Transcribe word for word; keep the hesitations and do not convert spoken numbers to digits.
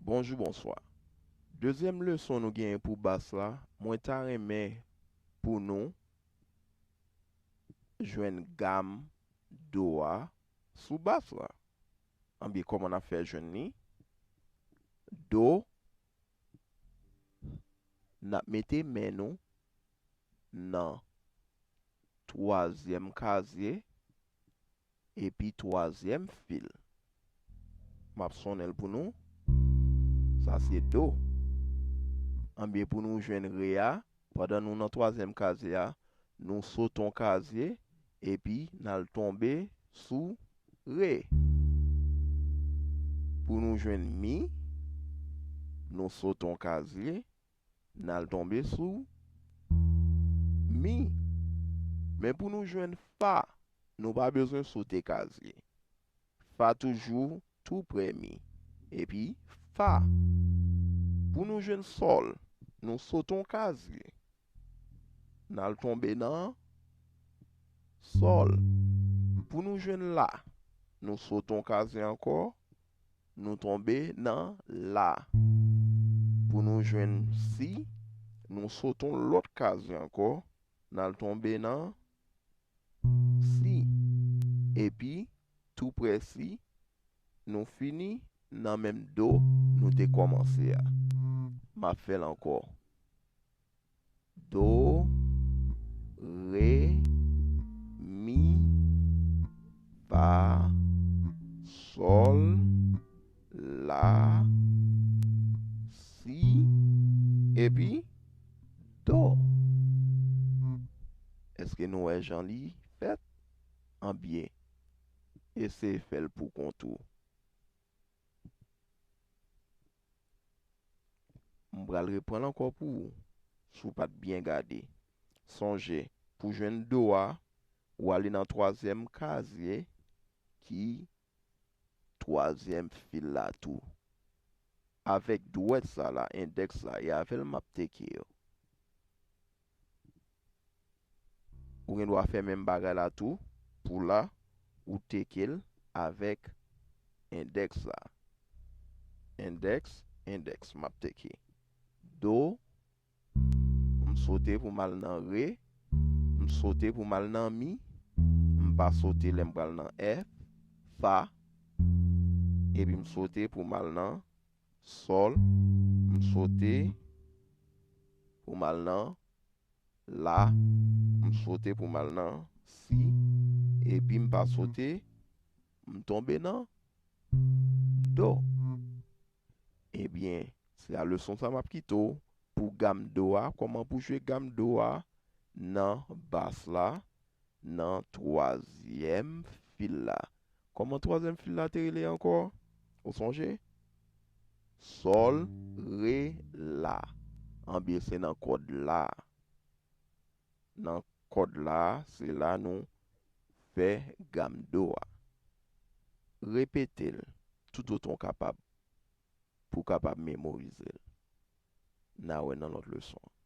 Bonjou, bonswa. Dezyèm leson nou genyen pou bas la, mwen ta renmen pou nou jwenn gam do a sou bas la. Anben, kòman n ap fè jwenn li? Do, n ap mete men nou nan twazyèm kazye epi twazyèm fil. M ap sonnen l pou nou. Sa se do. Anben, pou nou jwenn re a, pandan nou nan twazyèm kazye a, nou sote yon kazye, epi n al tonbe sou re. Pou nou jwenn mi, nou sote yon kazye, n al tonbe sou mi. Men pou nou jwenn fa, nou pa bezwen sote kazye. Fa toujou tou pre mi. Epi fa. Pou nou jwenn sòl, nou sote yon kazye. N al tonbe nan sòl. Pou nou jwenn la, nou sote yon kazye ankò, nou tonbe nan la. Pou nou jwenn si, nou sote yon lòt kazye ankò, n al tonbe nan si. Epi, tou pre si, nou fini nan menm do nou te kòmanse a. M ap fè l ankò. Do, re, mi, fa, sòl, la, si, epi do. Èske nou wè jan li fèt? Anben, eseye fè l pou kont ou. M pral reprann ankò pou ou, si w pa t byen gade. Sonje, pou jwenn do a, ou ale nan twazyèm kazye ki twazyèm fil la tou. Avèk dwèt sa la, endèks la, e avè l m ap teke yo. Ou gen dwa fè menm bagay la tou pou la, ou teke l avèk endèks la. Endèks, endèks, m ap teke. Do, m sote pou m al nan re, m sote pou m al nan mi, m pa sote lè m pral nan F, fa, epi m sote pou m al nan sòl, m sote pou m al nan la, m sote pou m al nan si, epi m pa sote, m tonbe nan do. Ebyen, se a leson sa m ap kite w pou gam do a, kòman pou jwe gam do a nan bas la, nan twazyèm fil la. Kòman twazyèm fil la te rele ankò? Ou sonje? Sòl, re, la. Anben, se nan kòd la. Nan kòd la, se la nou fè gam do a. Repete l toutotan w kapab pou w kapab memorize l. N a wè nan lòt leson an.